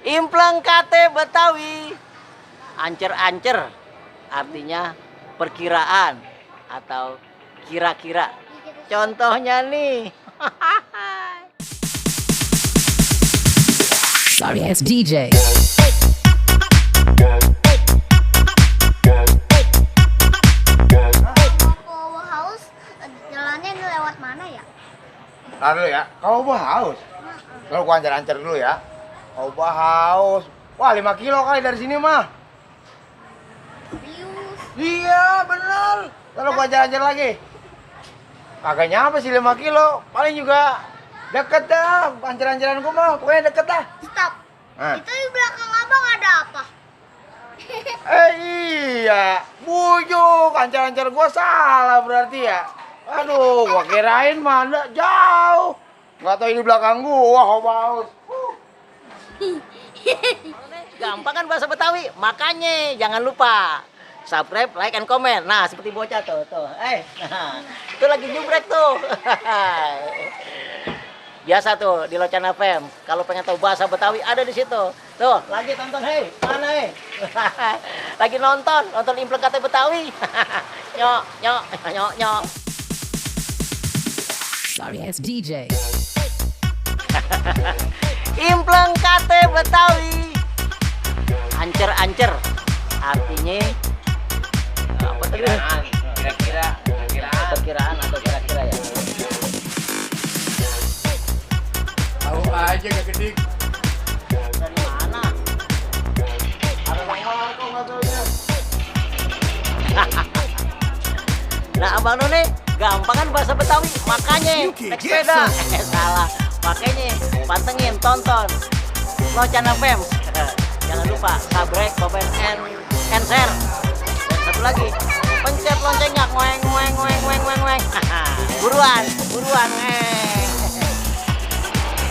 Impleng kate Betawi. Ancer-ancer artinya perkiraan atau kira-kira. Contohnya nih. Sorry ass DJ. Mau haus, jalannya lewat mana ya? Ntar dulu ya, kamu bah haus. Kalau gua ancar-ancar dulu ya. Kamu bah haus. Wah 5 kilo kali dari sini mah. Serius. Iya bener. Kalau gua ancar-ancar lagi. Kagak nyampe sih 5 kilo. Paling juga deket dah. Ancar-ancaran gua mah pokoknya deket dah. Stop. Hah. Itu di belakang abang ada apa? Iya, bujuk. Ancar-ancar gua salah berarti ya. Aduh, gua kirain mana jauh. Nggak tahu ini belakang gua, kok haus. Gampang kan bahasa Betawi, makanya jangan lupa subscribe, like, and comment. Nah, seperti bocah tuh. Nah, itu lagi jubrek tuh. Biasa tuh di Locan FM. Kalau pengen tahu bahasa Betawi ada di situ. Tuh, lagi tonton, hei, mana hei? Lagi nonton Impleng kate Betawi. Nyok, nyok, nyok, nyok. Sorry ass DJ. Impleng kate Betawi. Ancer-ancer artinya apa tadi? Perkiraan atau kira-kira ya. Tahu aja gak gede. Dari mana? Ada nomor kok nggak taunya. Nah, Abang None gampang kan bahasa Betawi, makanya naik sepeda. Salah. Makanya pantengin, tonton Locan FM. Jangan lupa subscribe, komen, and share. Dan satu lagi, pencet loncengnya, ngoeng ngoeng ngoeng ngoeng ngoeng. Buruan, buruan.